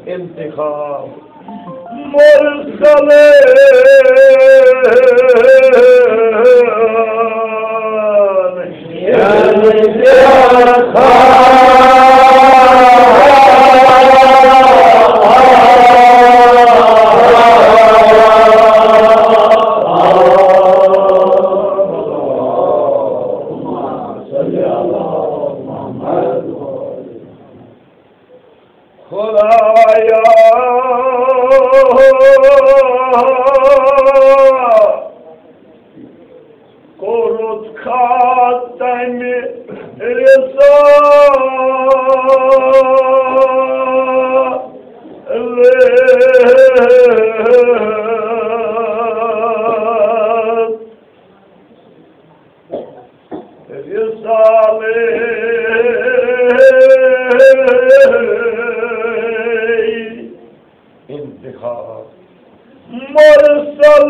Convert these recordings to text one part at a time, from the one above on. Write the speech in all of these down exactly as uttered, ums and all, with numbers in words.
انتخاب مرسل خدایا، کوٚرُتھ کھا تَمہِ رِسالہٕ رسالے انتخاب مرسل۔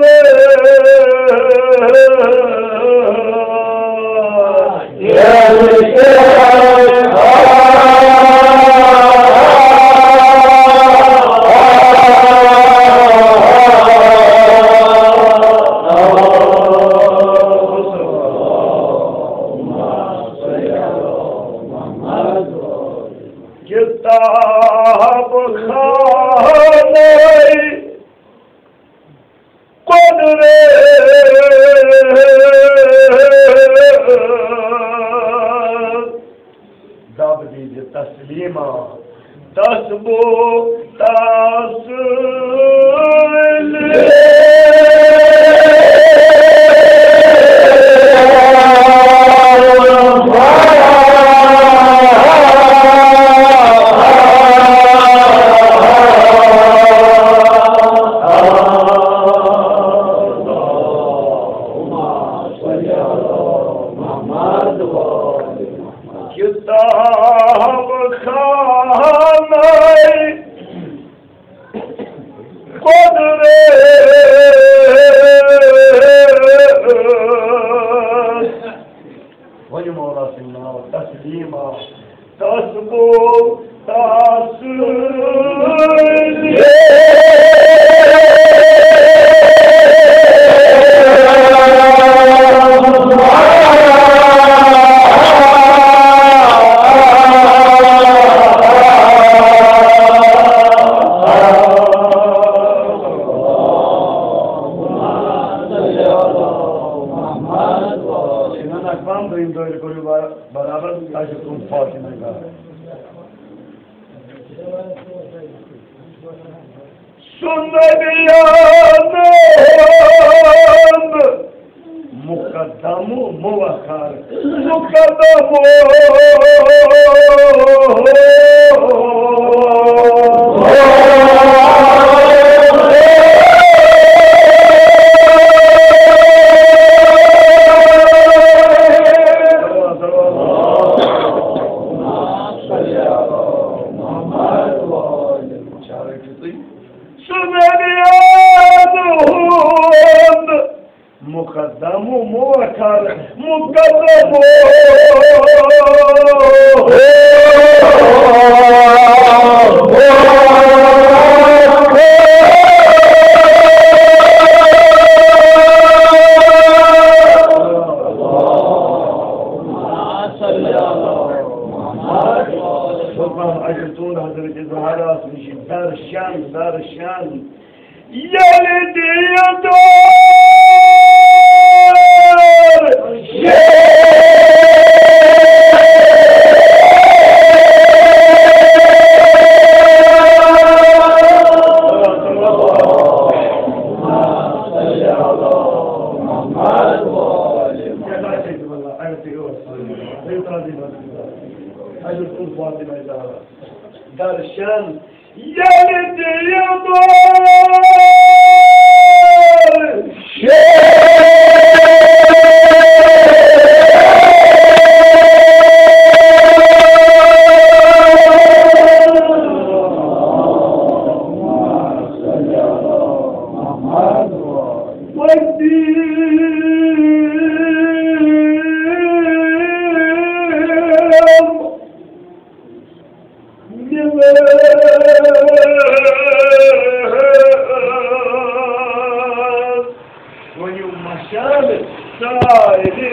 کتاب خانہ قدرت۔ دب دیجیے تسلیما، تسبو تسلی۔ کتاب خانہ قدرت۔ ؤنِو مولا سٕنٛدۍ ناو تسلیٖما، تسبو تسلیٖم۔ اکبر، دوٚیِم دٲیرٕ کٔرِو بر-، برابر، تۄہہِ چھُ تُہُنٛد فاطمہ گار۔ سُہ نبیَن ہُنٛد مقدم و مؤخر، مقدم و سُہ نبیَن ہُنٛد مقدم و مؤخر، مقدم و سلطان اجل تون حضرت زہراس نش درشن، درشن۔ ییٚلہِ دِیہِ دور شیر۔ درشن ییٚلہِ دِیہِ دور شیر۔ ؤنِو مشال سارنٕے۔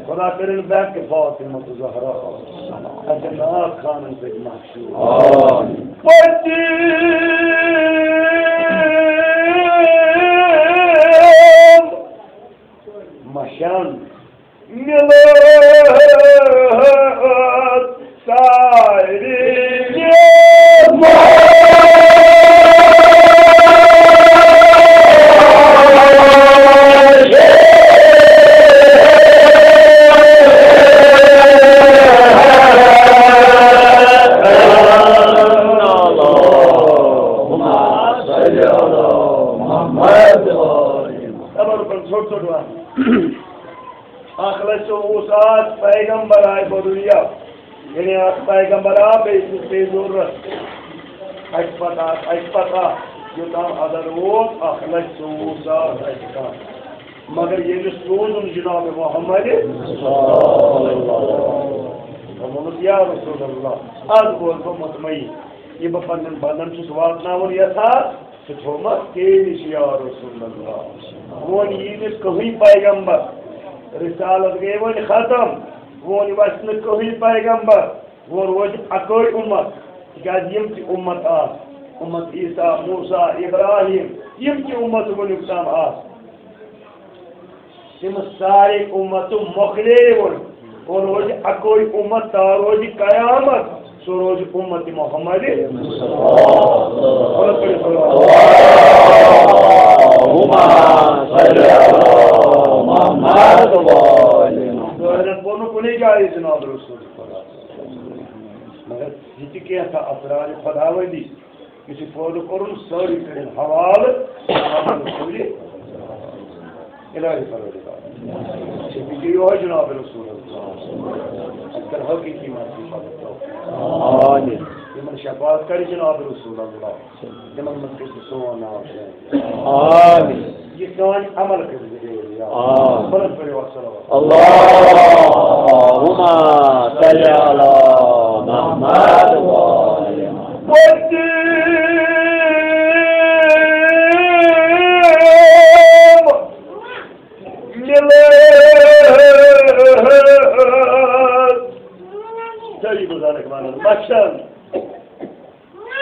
خدا کٔرِن بیک فاطمہ زہرا۔ اَتہِ ناز خانَن سۭتۍ مشہوٗر۔ آمین۔ پٔتِم مشان مِلٲو سارے۔ اللهم صل على محمد وآل محمد۔ خبر پر چھوٹ چھوٹ وان۔ اکھ لچھ ژوٚوُہ ساس پیغمبر آے بدُنیا۔ یعنی اکھ پیغمبر آو، بیٚیہِ چھُنہٕ بیٚیہِ ضروٗرت۔ اَسہِ پتہ، اَسہِ پتہ، یوٚتام اَدٕ ووت، اکھ لچھ ژوٚوُہ ساس اَسہِ کم۔ مگر ییٚمِس سوٗزُن جناب محمد، دوٚپمَس، یا رسول اللہ، از گوس بہٕ مطمئن، یہِ بہٕ پننٮ۪ن بندن چھُس واتناوُن یژھان، سُہ تھوٚومَس ژےٚ نِش یا رسول اللہ۔ وۄنۍ یی نہٕ کٕہٕنۍ پیغمبر، رسالت گٔے وۄنۍ ختم، وۄنۍ وَسہِ نہٕ کٕہٕنۍ پیغمبر، وۄنۍ روزِ اَکٲے اُمت، تِکیٛازِ یِم تہِ اُمت آسہٕ، اُمت عیسیٰ، موسیٰ، ابراہیم، یِم تہِ اُمت وُنیُک تام آسہٕ، تِم سارے اُمتہٕ مۄکلے وۄنۍ۔ اور روزِ اَکُے اُمت، تا روزِ قیامت، سُہ روزِ اُمت محمد۔ اللہم صل علی محمد و آل محمد۔ ظٲہرَن پوٚر نہٕ کُنی جایہِ جناب رسول۔ مگر یہِ تہِ کینٛہہ تھا اسرار خداوندی۔ یُس یہِ پٲدٕ کوٚرُن، سٲری کٔرِن حوالہٕ محمد رسول الٰہی پروردگار۔ شفیع یوہے جناب رسول اللہ۔ اَسہِ کر حقیقی مرضی پَنُن توفیق۔ آمین۔ یِمن شفاعت کر جناب رسول اللہ۔ تِمن منٛز گژھِ سون ناو شٲمِل۔ آمین۔ یہِ سٲنۍ عمل کٔرِتھ دِیو یا۔ آمین۔ بلند پٔرِو الصلوات۔ اللہم صل علی محمد و آل محمد۔ مِلٲد۔ صحیح گزارک وَنان۔ مَشان۔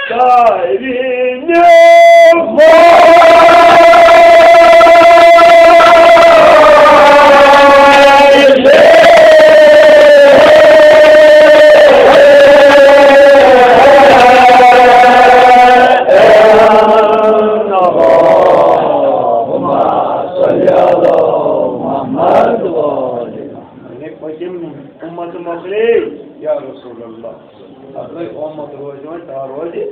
سارنٕے۔ اللہم صل علی محمد و آل محمد۔ یعنی پٔتِم اُمت مۄکلے، یا رسول اللہ۔ اَکُے اُمت روزِ وۄنۍ، تا روزِ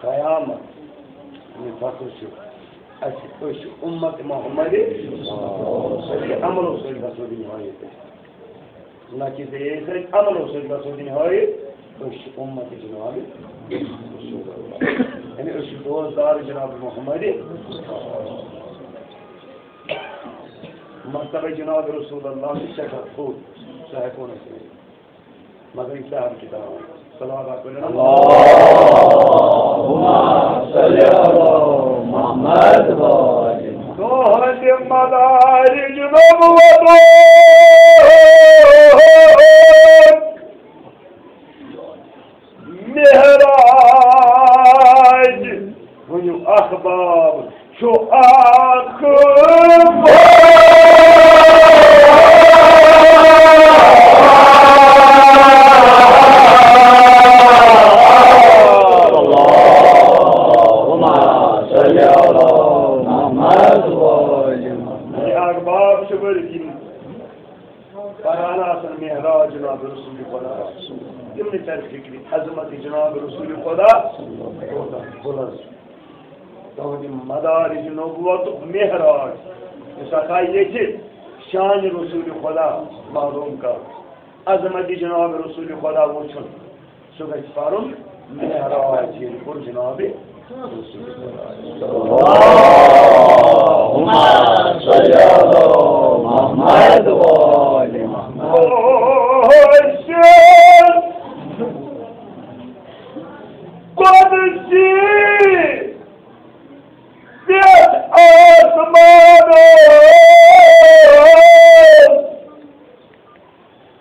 قیامت۔ یہِ فخر چھُ اَسہِ، أسۍ چھِ اُمت محمد، أسۍ چھِ عملو سۭتۍ گژھو دِنۍ ہٲیِتھ۔ نہ کہِ ذٔریعہٕ سۭتۍ، عملو سۭتۍ گژھو دِنۍ ہٲیِتھ، أسۍ چھِ اُمت جناب۔ یعنی أسۍ چھِ دوستدار جناب محمد۔ مرتبہ جناب رسول اللہ چھُ سٮ۪ٹھاہ تھوٚد، سُہ ہٮ۪کو نہٕ أسۍ ؤنِتھ۔ مگر یہِ چھُ اہم کتاب۔ صلوات اکھ پٔرِو نا۔ اللهم صل علی محمد و آل محمد۔ تُہنٛدِ مدارج نبوتُک معراج، ؤنِو اکھ باب چھُ اکھ باب۔ اللهم صل علی محمد و آل محمد۔ یہِ اکھ باب چھُ ؤرۍ کِنۍ پران آسان معراج جناب رسول خدا۔ تِم نہٕ تَرِ فِکرِ عظمت جناب رسول خدا کوتاہ بُلند۔ تُہنٛدِ مدارج نبوتُک معراج، یُس ہسا ییٚتہِ شان رسول خدا معلوم کَرُن، عظمت جناب رسول خدا وٕچھُن، سُہ گژھِ پَرُن معراج ییٚلہِ کوٚر جناب۔ اللهم صل علی محمد و آل محمد۔ قدسی پٮ۪ٹھ آسمانَس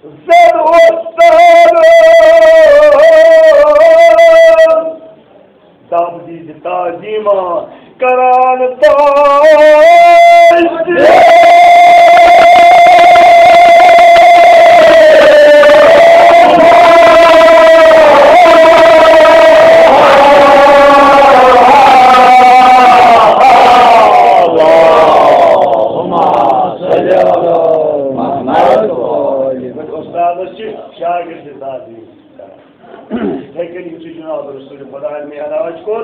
زن استاد دب دِتھ تعظیمہ کران تاج۔ اللهم صل علی محمد و آل محمد۔ استادس چھِ شاگرد تعظیم کران۔ یِتھَے کٔنۍ یُتھُے جناب رسول خدا معراج کوٚر،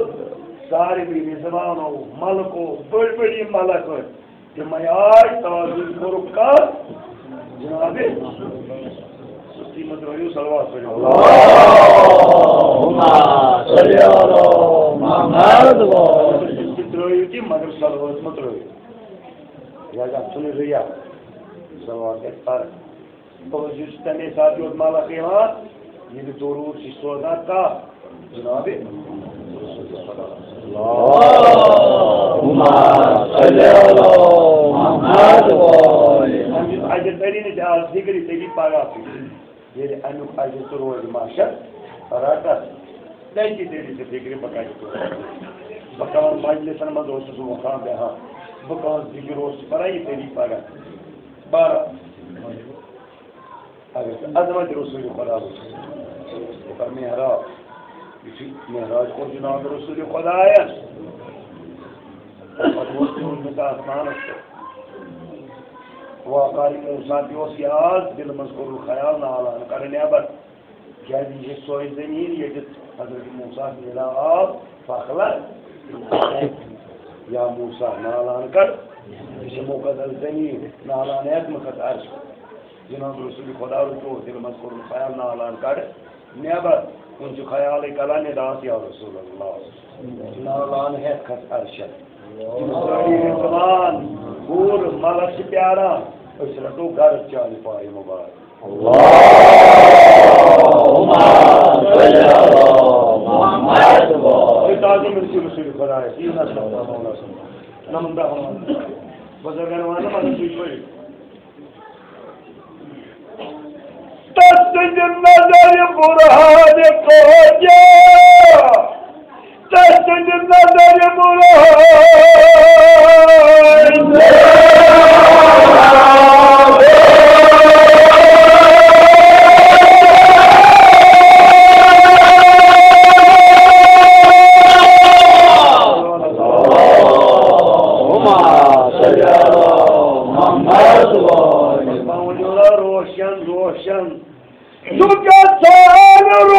سارے میزبانو، ملکو، بٔڑۍ بٔڑۍ یِم ملک ٲسۍ، تِمے آے تعظیم کوٚرُکھ کَتھ؟ جناب۔ سُہ تہِ مہ ترٛٲیِو صلوات پٔرِو۔ اللهم صل علی محمد و آل۔ تہِ ترٛٲیِو تہِ، مگر صلوات مہ ترٛٲیِو۔ لہذا اَتھ چھُنہٕ رِیا۔ صلوات گژھِ پَرٕنۍ۔ پوٚز یُس تَمے ساتہٕ یوت ملک یِوان، ییٚلہِ ضروٗر چھِ سوزان کَتھ؟ جناب۔ اللهم صل علی محمد و آل۔ اَمیُک اجر تَری نہٕ ژےٚ آز فِکرِ، تَری پگاہ فِکرِ۔ ییٚلہِ اَمیُک اجر تہِ روزِ محشر رَٹَس، تَتی تَری ژےٚ فِکرِ بہٕ کَتہِ روزٕ۔ بہٕ کَمَن مجلسَن منٛز اوسُس وۄتھان بیٚہان، بہٕ کَہَن ذِکِر اوسُس پَران، یہِ تَری پگاہ۔ بارہ۔ اگر ژٕ عظمت رسول خدا وٕچھکھ، ژٕ کر معراج۔ یُتھُے معراج کوٚر جناب رسول خدایَن، پتہٕ ووت تِہُنٛد نِکاح آسمانَس پٮ۪ٹھ۔ واقعہ موسیٰ تہِ اوس یاد، دِلہِ منٛز کوٚرُن خیال، نالان کڑٕ نٮ۪بر۔ کیٛازِ یہِ چھِ سۄے زٔمیٖن، ییٚتٮ۪تھ حضرت موسیٰ میلیو آب، پکھ لگ۔ یا موسیٰ، نالان کڑ، یہِ چھِ مقدس زٔمیٖن، نالان ہٮ۪تھ مہٕ کھس عرش۔ جناب رسول خدا رُکو، دِلہِ منٛز کوٚرُن خیال، نالان کڑ نٮ۪بر۔ کُن چھُ خیالٕے کلان، نداس یا رسول اللہ۔ نالان ہٮ۪تھ کھس عرشس۔ تِم سٲری رِضوان، حوٗر ملک چھِ پیاران، أسۍ رٹو گرٕ چانہِ پایہِ مُبارک۔ اللهم صل علی محمد و آل۔ تُہۍ تعظیٖم رٔٹِو رسول خدایس، یِیِو نہ صلی اللہ علیہ وسلم۔ نمن برٛونٛہہ۔ بزرگن وَنہٕ مگر تُہۍ پٔرِو۔ تس سٕنٛدِ نظرِ برہان خواجہ، تس سٕنٛدِ نظرِ برہان۔ اللهم صل علی محمد و آل۔ روشن، روشن۔ تو کیا چار روز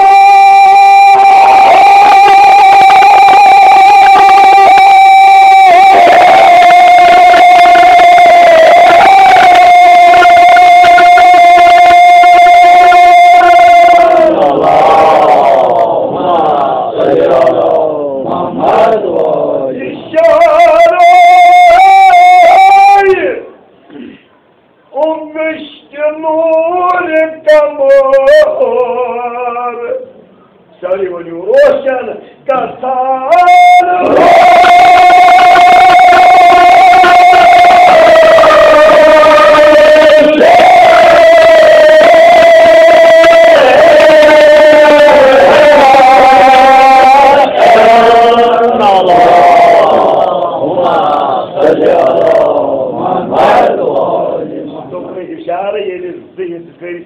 ییٚلہِ زٕ حصہٕ کٔرۍ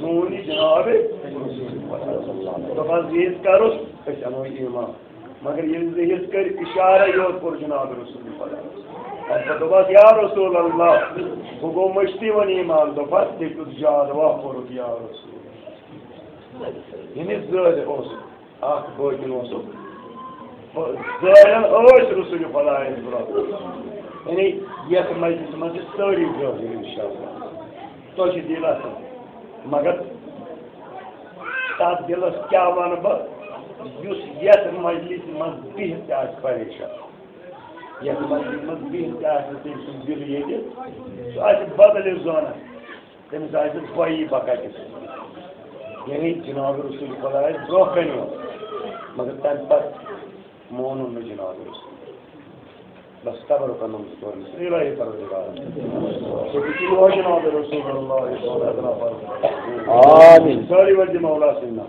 زوٗنہِ جناب، دوٚپ حظ، یہِ حصہٕ کَرُس، أسۍ اَنو ایمان۔ مگر ییٚلہِ زٕ حصہٕ کٔرۍ اِشارٕ یور کوٚر جناب رسول خۄدا۔ اَمہِ پَتہٕ دوٚپ حظ، یا رسول اللہ، بہٕ گوٚو مٔشتٕے وۄنۍ ایمان۔ دوٚپ حظ، ژےٚ کیُتھ زیادٕ واہ کوٚرُتھ یا رسول۔ یعنی زٲہِد اوس اکھ، باطن اوسُکھ۔ زٲہِدن ٲسۍ رسول خۄدایَس برونٛہہ۔ یعنی یَتھ مجلسہِ منٛز چھِ سٲری زٲہِد انشاءاللہ۔ تۄہہِ چھِ دِل آسان۔ مگر تَتھ دِلَس کیٛاہ وَنہٕ بہٕ، یُس یَتھ مجلسہِ منٛز بِہِتھ تہِ آسہِ پریشان۔ یَتھ مجلسہِ منٛز بِہِتھ تہِ آسہِ نہٕ تٔمۍ سُنٛد دِل ییٚتہِ، سُہ آسہِ بدلہِ زونان۔ تٔمِس آسہِ پَیی بہٕ کَتہِ چھُس۔ یعنی جناب رسول خۄدایَس برونٛہہ کَنہِ اوس، مگر تَمہِ پَتہٕ مونُن نہٕ جناب رسول۔ بس تبرکن منٛز کوٚر أمِس الٰہی پروردگار۔ سُہ تہِ چھُ یِہوٚے جناب رسول اللہ صلی اللہ علیہ وسلم۔ آمین۔ سٲری ؤنۍ دِ مولا سٕنٛدۍ ناو۔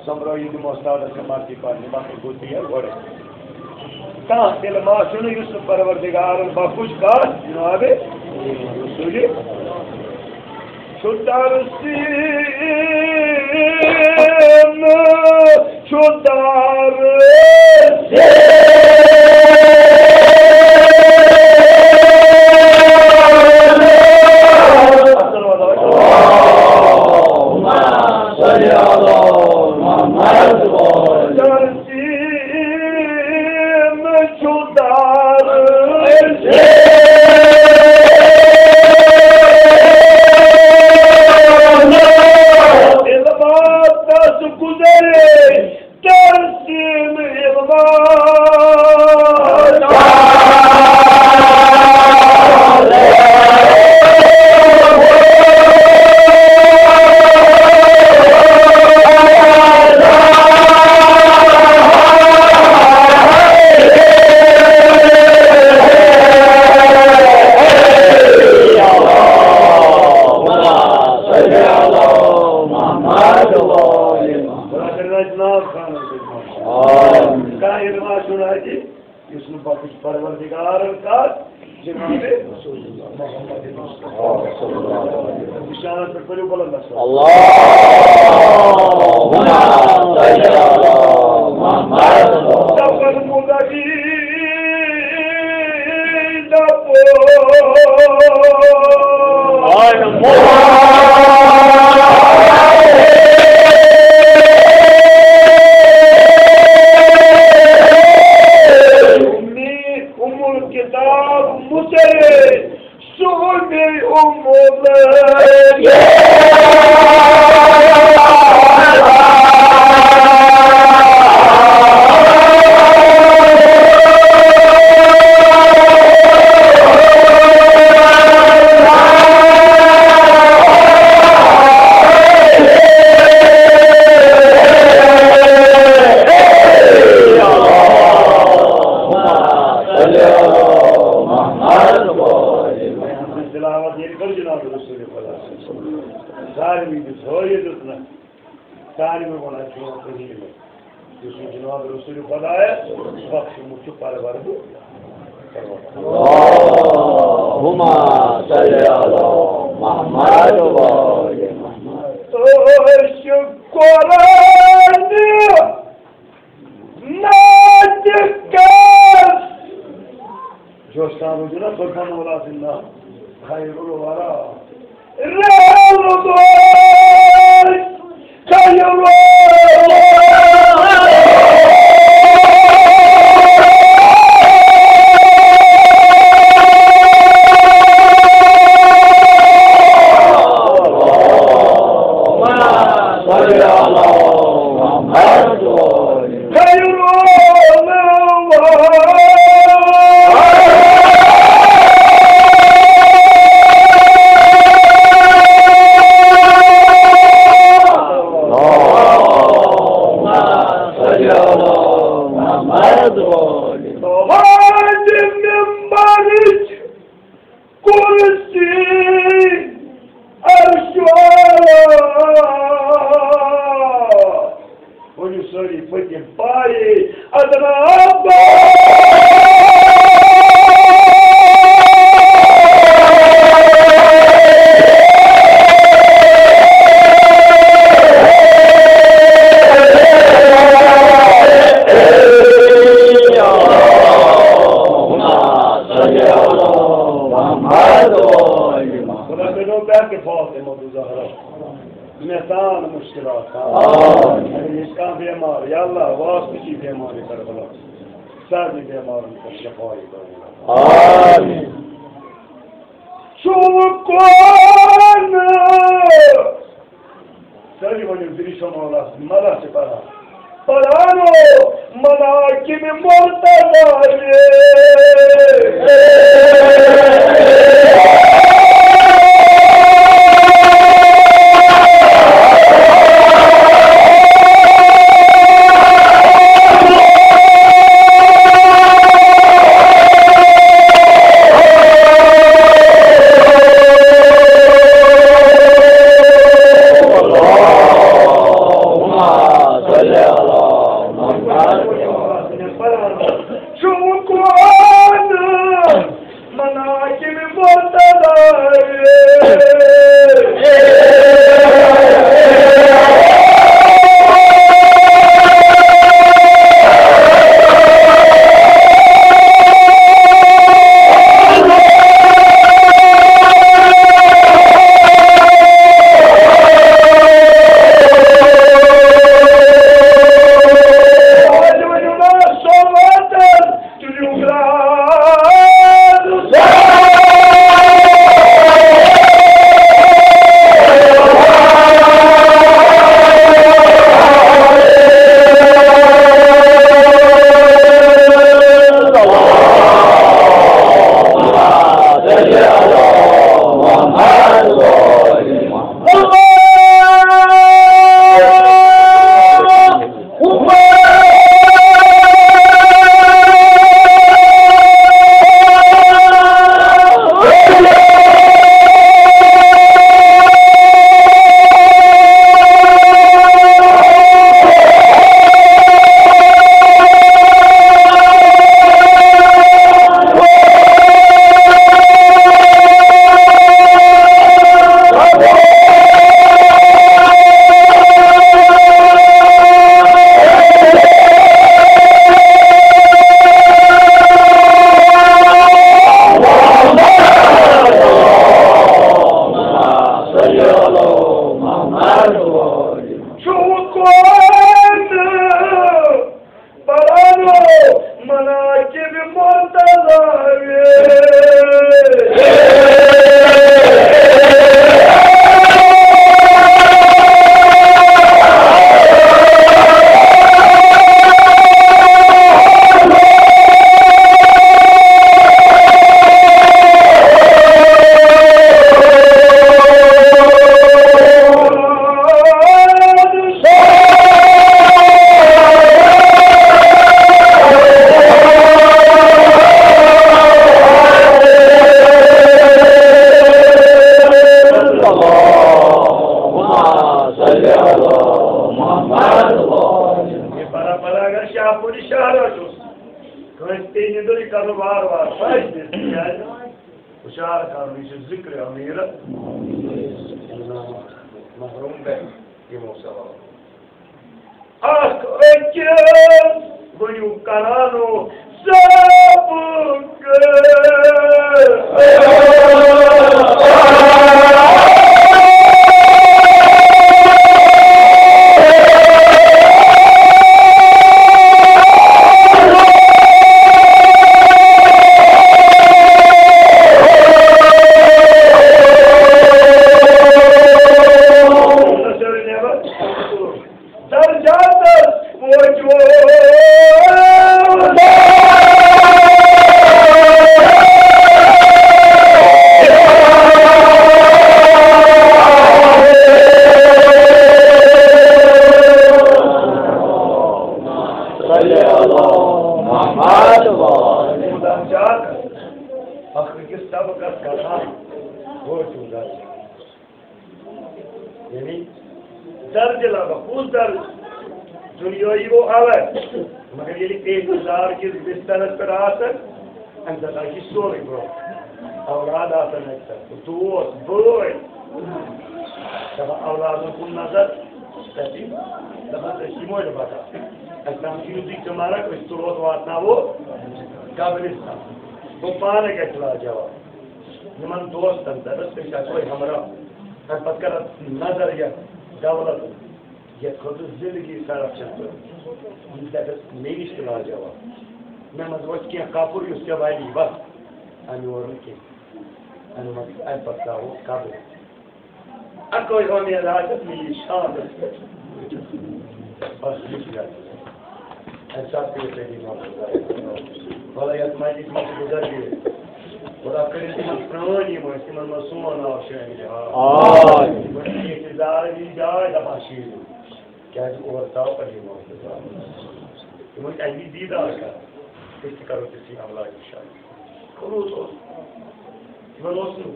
سۄمبرٲیِو تِم وۄستادَس تہٕ مرژی پرنہِ، بس گوٚو تیل گۄڈَے۔ کانٛہہ تیٚلہِ ما چھُنہٕ یُس نہٕ پروردگارَن بخُش کَتھ جنابِ رسوٗلِ چھُ ترسیٖم چھُ ترسیٖم۔ ترسیم چھُ ترسیم۔ علماتس گُزرے ترسیم علمات۔ کانٛہہ علم آسہِ نہٕ اَتہِ، یُس نہٕ بخش پروردگارن کتھ جناب رسول اللہ محمد مصطفیٰ صلی اللہ علیہ وسلم۔ نشانت پہ پڑھو بلند۔ اللہم صل علی محمد۔ سفر مدتی دپو۔ ام الکتاب مصرے سو بے عمر۔ تلاوت ییٚلہِ کٔر جناب رسول خدا صلی اللہ علیہ وسلم، سارِوٕے دیُت ہٲیِتھ دیُت نہ، سارِوٕے ووٚن اَسہِ برونٛہہ کٔنی یِمَے۔ یُس یہِ جناب رسول خدایَس بخشمُت چھُ پروردگار۔ اللہم صل علی محمد و آل محمد۔ أسۍ چھِ قرآنِ ناطقس۔ جوش تام وجود نا، قربان والا زندہ، خیر الورا۔ رحم دوست، خیر الورا۔ بہت فاطمہ الزہرا، میزان مشکلات۔ آمین۔ اگر یہِ کانٛہہ بیمار، یا اللہ، واسطہٕ چھِ بیمار کربلا، سارنٕے بیمارن کر شفا عاجلہ۔ آمین۔ شکر۔ سٲری ؤنِو، دِلی شمال آسہِ، مَزٕ چھِ پَران۔ پَران او مناقب مرتضی۔ شوقون پرانو مناقب مرتضی۔ یہ پرا پرا اگر شاہ پوری شہر چھُ، کٲنٛسہِ پیٚیہِ نِندٕر، یہِ کرو وار وار پَزِ تہِ، تِکیٛازِ ہُشار کرُن، یہِ چھُ ذِکرِ امیٖرَس محروم گژھِ یِمو ثوابو۔ اکھ أکِس ؤنِو کرانو سبق۔ درجاتس وجود۔ صلی اللہ محمد۔ درجاتس اکھ أکِس سبقس کران وٲتِو درجہٕ۔ یعنی درجہٕ لبا، کُس درجہٕ؟ دُنیٲیی گوٚو الگ، مگر ییٚلہِ اعتذار کِس بسترس پٮ۪ٹھ آسن، اَمہِ ساتہٕ آسہِ یہِ سورُے برٛونٛہہ۔ اولاد آسن اَتہِ پٮ۪ٹھ، دوس، بٲے۔ دَپان اولادن کُن نظر، تَتہِ دَپان أسۍ یِمو تہِ پتہ۔ اَسہِ تام چھُ یُتُے ژٕ مرکھ، أسۍ تُلوتھ واتناوو قبرِستان۔ گوٚو پانہٕ گژھِ لاجواب۔ یِمن دوستن دَپٮ۪س، "أسۍ آسوے ہمراہ، اَمہِ پتہٕ کر نظر یَتھ دولت، یَتھ خٲطرٕ زندگی صرف چھےٚ کٔرمٕژ، یہِ دَپٮ۪س مےٚ نِش تہِ لاجواب۔ مےٚ منٛز وۄتھِ کینٛہہ کپُر یُس ژےٚ وَلی، بس، اَمہِ یورٕ نہٕ کینٛہہ، اَمہِ منٛز، اَمہِ پتہٕ ترٛاوو قبر۔" اَکٲے اُمید آسٮ۪س مےٚ یی شامَس پٮ۪ٹھ۔ بس، یہِ چھُ یَتھ۔ اَمہِ ساتہٕ پیٚیہِ تۄہہِ یہِ مَسلہٕ۔ وَلہٕ یَتھ مَسجِد منٛز چھِ بُزرگٕے۔ خۄدا کٔرِنۍ تِمَن پرٛٲنۍ یِم ٲسۍ، تِمَن منٛز سون ناو شٲمِل۔ آمین۔ تِمَن چھِ ییٚتہِ زیارت یہِ جاے دَپان شیٖرِو۔ کیٛازِ اورٕ ژاو پَتہٕ یہِ مَسلہٕ۔ تِمَن چھِ اَمی دیٖدار کَران۔ أسۍ تہِ کَرو تِژھٕے عملا اِنشاءاللہ۔ خلوص اوس۔ تِمَن اوس نہٕ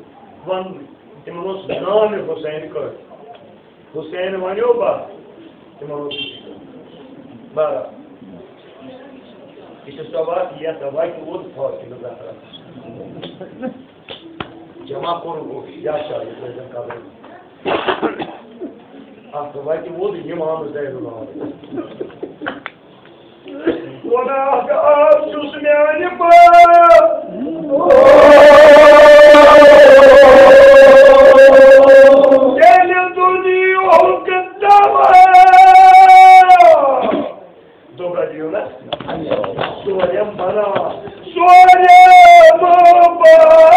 وَنُن، تِمَن اوس ناو مےٚ حسین کٔر۔ حسین وَنیو بَس، تِمَن اوس یہِ کٔر۔ بَرابر۔ یہِ چھُ سۄ وَتھ، یَتھ وَتہِ ووت فاطمہ زہرا۔ جمع کوٚرُکھ اوس، یا شاہ، یہِ ترٲوزٮ۪ن قبرِ۔ اَتھ وَتہِ ووت اِمام زین العابدین۔ گۄناہگار چھُس میانہِ پٲٹھۍ۔ ییٚلہِ دُنیہُک دوا۔ دوٚپرا دِیِو نا؟ سوریم بنا۔ سوریم بنا۔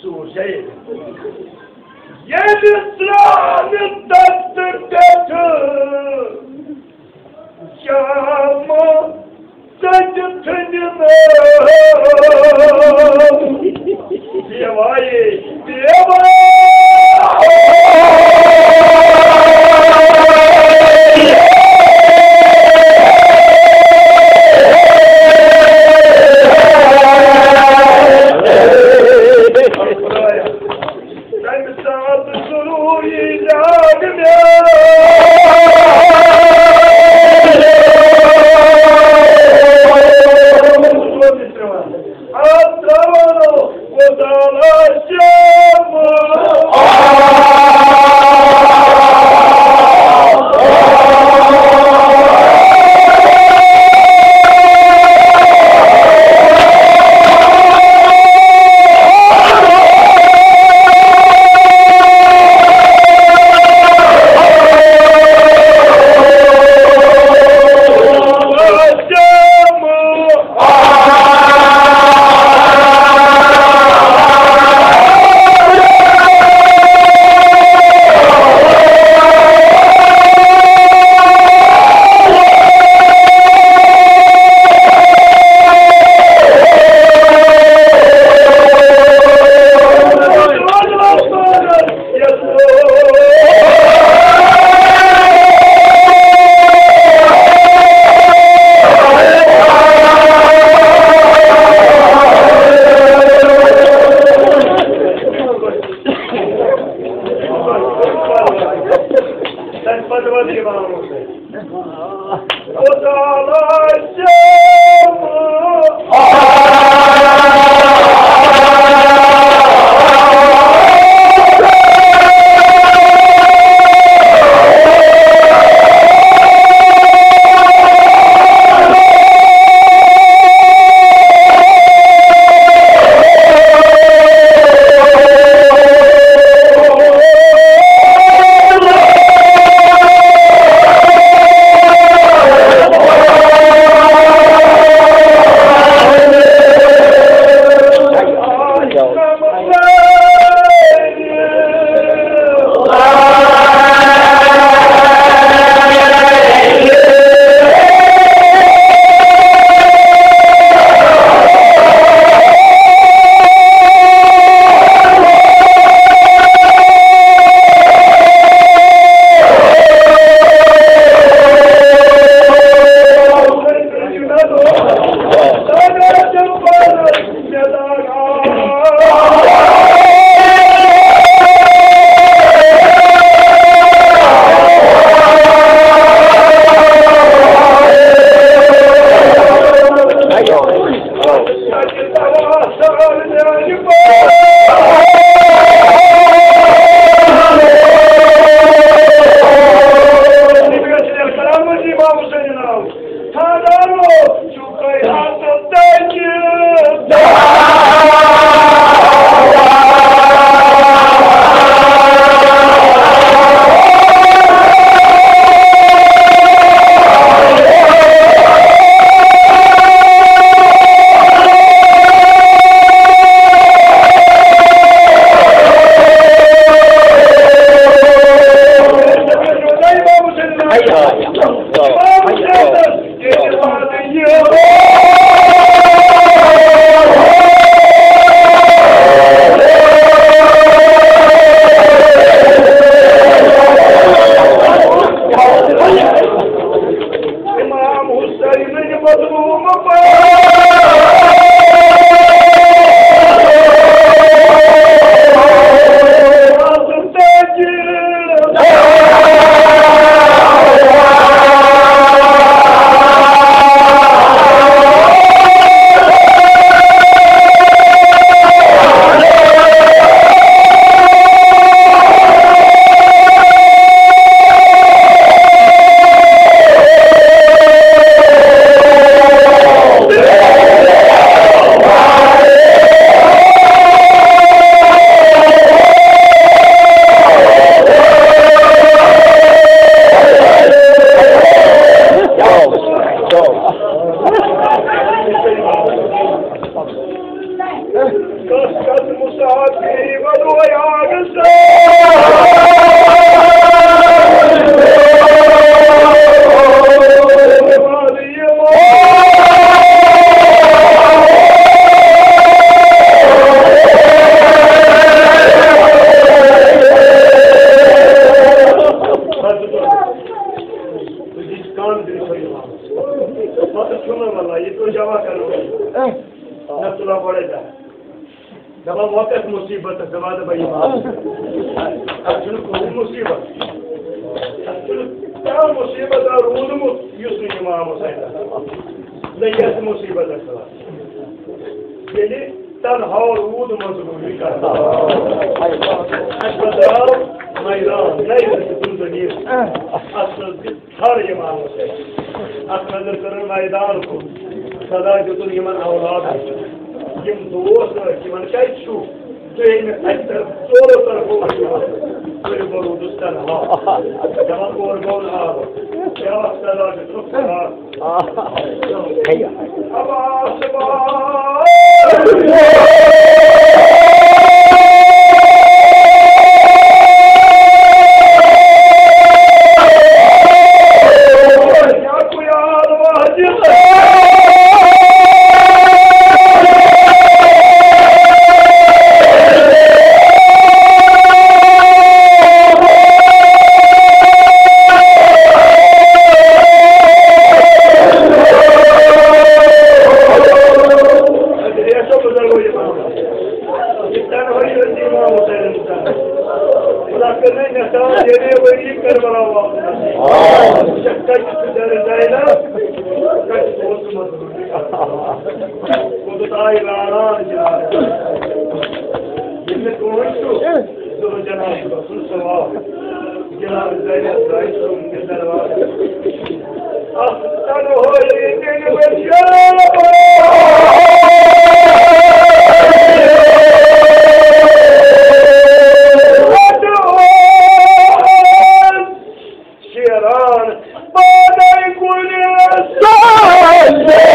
سوٗر چھا ییٚتہِ؟ ییٚلہِ ترٛامہِ تَتہِ پٮ۪ٹھٕ جامہٕ ژٔٹِتھ نِنہٕ۔ دیوایے، دیوایے۔ تَمہِ ساتہٕ ضروٗری یاد مےٚ۔ اَتھ ترٛاوان خۄدا لا شیمہٕ۔ امام حسین مظلوم پتہٕ چھُنہٕ وَلان، یہِ پیوٚو جمع کَرُن۔ نہ تُلان گۄڈَے دَہ۔ دَپان، وۄنۍ کَتھ مُصیٖبتَس، دَپان، دَپان، یہِ ما اَتھ چھُنہٕ کٕہٕنۍ مُصیٖبت۔ اَتھ چھُنہٕ کانٛہہ مُصیٖبت روٗدمُت، یُس نہٕ اِمام حُسین نہ یَتھ مُصیٖبتَس تَل۔ ییٚلہِ تَنہا روٗد مَنظوٗری کَران۔ اَسہِ بدلاو میدان، نَیہِ زٕ تہٕ زٔمیٖن۔ اَتھ منٛز دِژ ہر اِمام حُسین۔ اَتھ نظر کٔرٕن میدان کُن۔ صدا دیُتُن یِمَن اولادَن۔ یِم دوس ٲسۍ، یِمَن کَتہِ چھُو؟ تُہۍ أنِو اَتہِ طرف، ژورو طرفو وٕچھِو۔ تُہۍ بوٗزِو تَنہا۔ دَپان، اورٕ گوٚو نہٕ آب۔ بیٛاکھ صدا دیُتُکھ، صدا۔ کوٚت آے لاران جناب۔ ییٚلہِ نہٕ کٕہٕنۍ چھُ، ظُلم جناب چھُ گژھُن ثواب۔ جناب زینب درٛاے تِم تہِ دروازٕ۔ اَکھ تنہٲیی دِنہٕ مےٚ شراب۔ شیران پانے کُنہِ ساتہٕ۔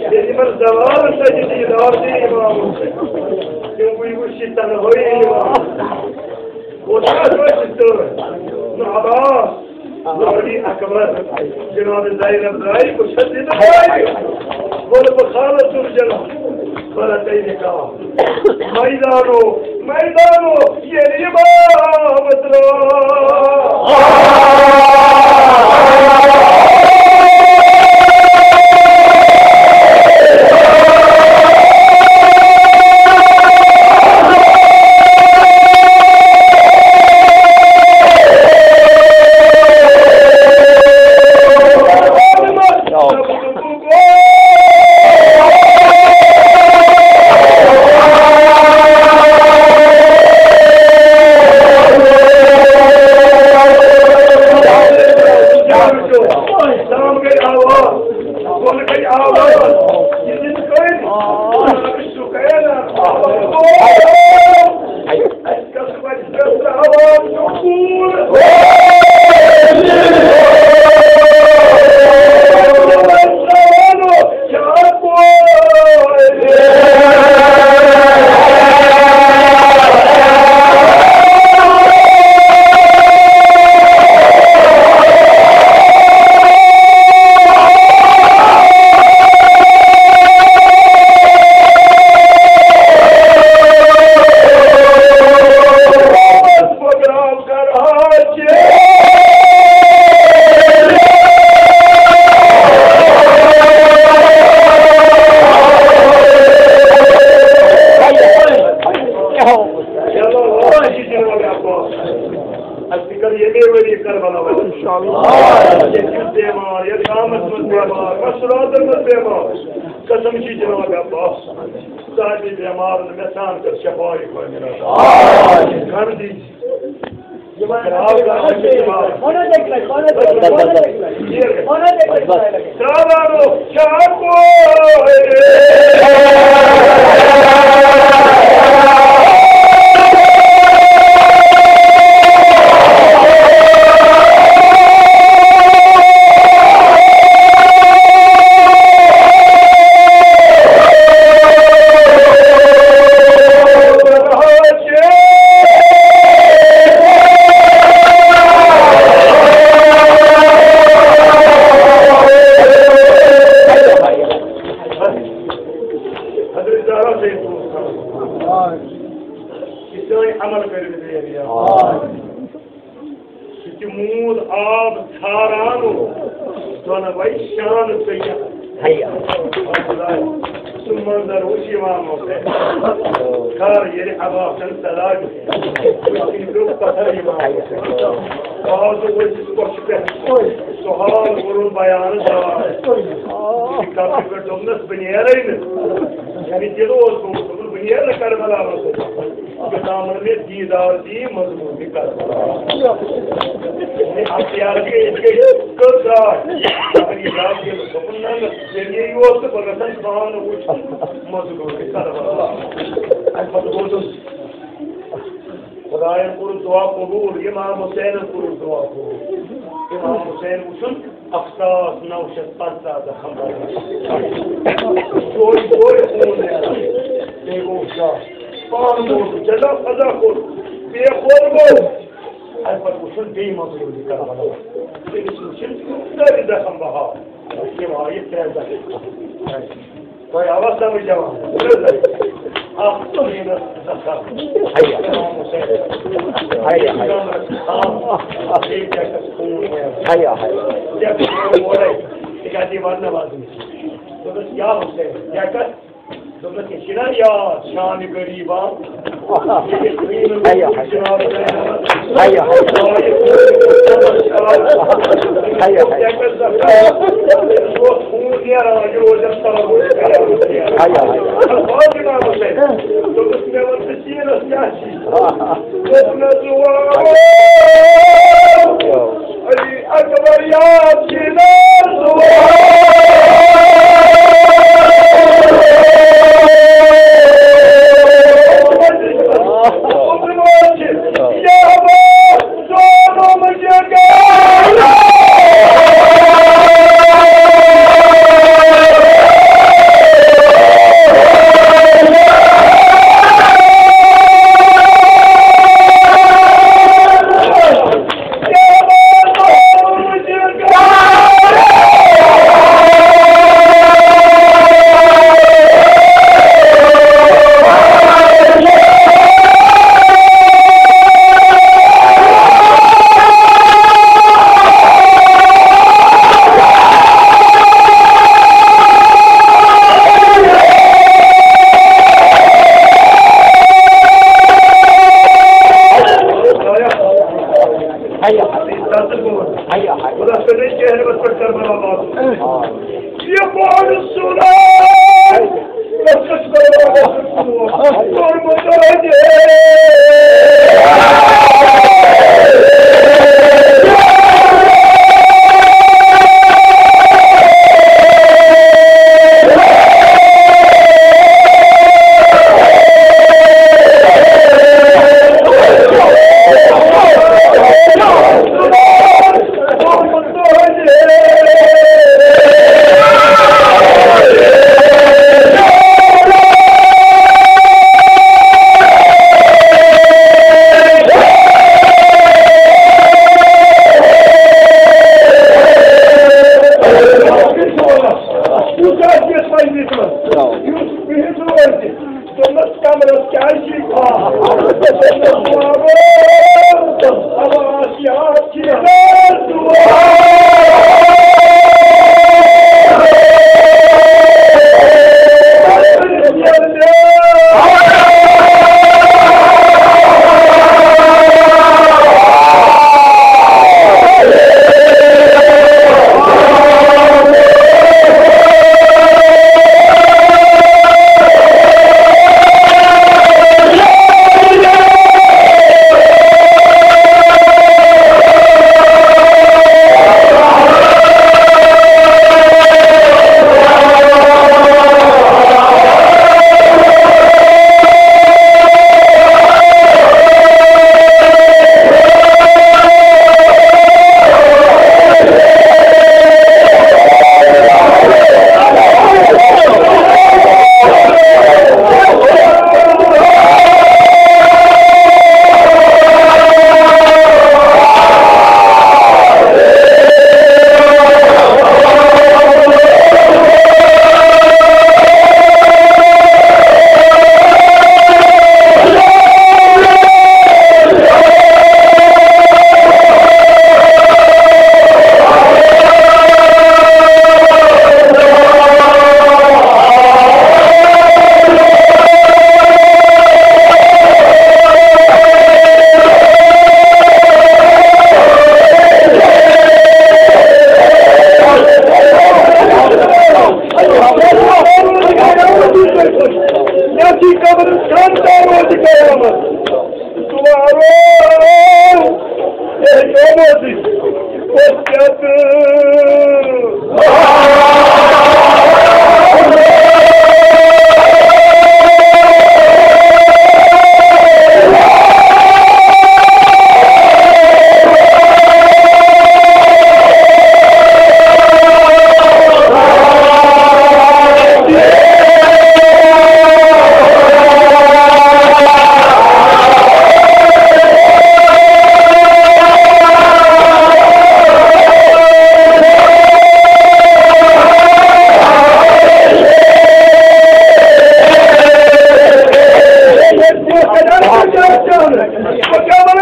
ییٚلہِ یِمن زوالن سۭتۍ دیٖدار چھُ یِوان، تِم وٕچھِتھ تنہٲیی یِوان۔ اوس نہٕ اَتھ منٛز تہِ تہٕ نہ عباس، نہ علی اکبر، جناب زینب درٛاے، بہٕ چھَس یہِ نہٕ درٛاے، وَلہٕ بہٕ خالہٕ ژٕ جناب، بہٕ رَٹَے نِکاح۔ میدانو، میدانو، ییٚلہِ یہِ باب درٛاو۔ اَسہِ تہِ کَرِ ییٚمے ؤری کربلا وَلہٕ۔ اِنشاءاللہ۔ ییٚتہِ یُس بیمار، یَتھ گامَس منٛز بیمار، مَشراتَن منٛز بیمار، قسم چھِ جناب عباس، سارنٕے بیمارَن مےٚ سان کر شفاعی کٲمِل عطا۔ کر دیٖزِ۔ حضرت زہرا سید دوست کرو۔ یہِ سٲنۍ عمل کٔرِو ژےٚ یہِ۔ سُہ تہِ موٗد آب ژھاران، دۄنوَے شانہٕ ژٔلِتھ۔ سُہ منظر وُچھ یِوان اوس۔ کر ییٚلہِ عباسن صلاح دیُت، وُچھ یہِ پیوٚو پتھر یِوان اوس۔ بازو ؤتھِس کۄچھِ پٮ۪ٹھ۔ سُہ حال کوٚرُن بیان زوال۔ یہِ کَتھ پٮ۪ٹھ دوٚپنَس، "بہٕ نیرَے نہٕ۔" یعنی دِل اوس گوٚمُت، دوٚپُن، "بہٕ نیرٕ نہٕ کربلا منٛز۔ یوٚتام نہٕ مےٚ دیٖدار دِیہِ مظلوٗمِ کربلا۔" یعنی اختیار گٔے، أسۍ گٔے کٔژ درٛاے۔ مگر یہِ درٛاو ییٚلہِ دوٚپُن، "نہ، نہ، ذٔریعہٕ یہِ اوس تہٕ بہٕ گژھن پانہٕ وٕچھُن مظلوٗمِ کربلا۔" اَمہِ پَتہٕ ووتُس خۄدایَن کوٚرُکھ دُعا قبوٗل، اِمام حُسینَن کوٚرُکھ دُعا قبوٗل۔ اِمام حُسین وٕچھُن اَکھ ساس نَو شیٚتھ پنٛژاہ زخم برداشت۔ سورُے، سورُے خوٗن نیران۔ بیٚیہِ گوٚو شاہ۔ پانہٕ گوٚو، جزا فضا کوٚر۔ بیٚیہِ کوٚر گوٚو۔ اَمہِ پَتہٕ وٕچھُن بیٚیہِ منظوٗری کربلا۔ تٔمِس وٕچھِن سٲری زخم بہاو۔ تِم آیہِ ترٛےٚ زخم۔ تۄہہِ آوا سمجھ یِوان؟ اکھ زٔمیٖنَس زٕ ساس۔ ہیا۔ ہیا، ہیا۔ اکھ بیٚیہِ ٹٮ۪کس خوٗن نیران۔ ہیا، ہیا۔ ٹٮ۪کس نیران اورَے۔ تِکیٛازِ یہِ وَننہٕ وَزنہِ۔ دوٚپُس، یا حُسین، ٹٮ۪کس؟ دوٚپُس، یہِ چھِنہ یاد، شان غریٖبا۔ ہیا، ہیا۔ ہیا، ہیا۔ ہیا، ہیا۔ ہیا، ہیا۔ فاطمہ حسین۔ دوٚپُس، مےٚ وَن ژٕ سیٖنَس کیٛاہ چھِ؟ دوٚپنَس، علی اکبر یاد چھِ نہ زُوان۔ ہیا۔ ہیا۔ خدا سٕنٛدِس چہرس پٮ۪ٹھ کربلا واتُن۔ یہِ بوٚڑ سُلے، أسۍ چھِ کربلا واتُن۔ کوٚرمُت رٔجے۔ یُس آسہِ یَتھ مجلسہِ منٛز، یُس بِہِتھ روزِ، دوٚپمَس، کمرس کیٛازِ چھُے کھوژان؟ دوٚپمَس، بابا، ابا آسیات چھِ یَتھ دُعا۔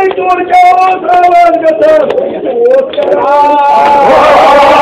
تور کیٛاہ اوس آواز گژھان؟ اوس کران۔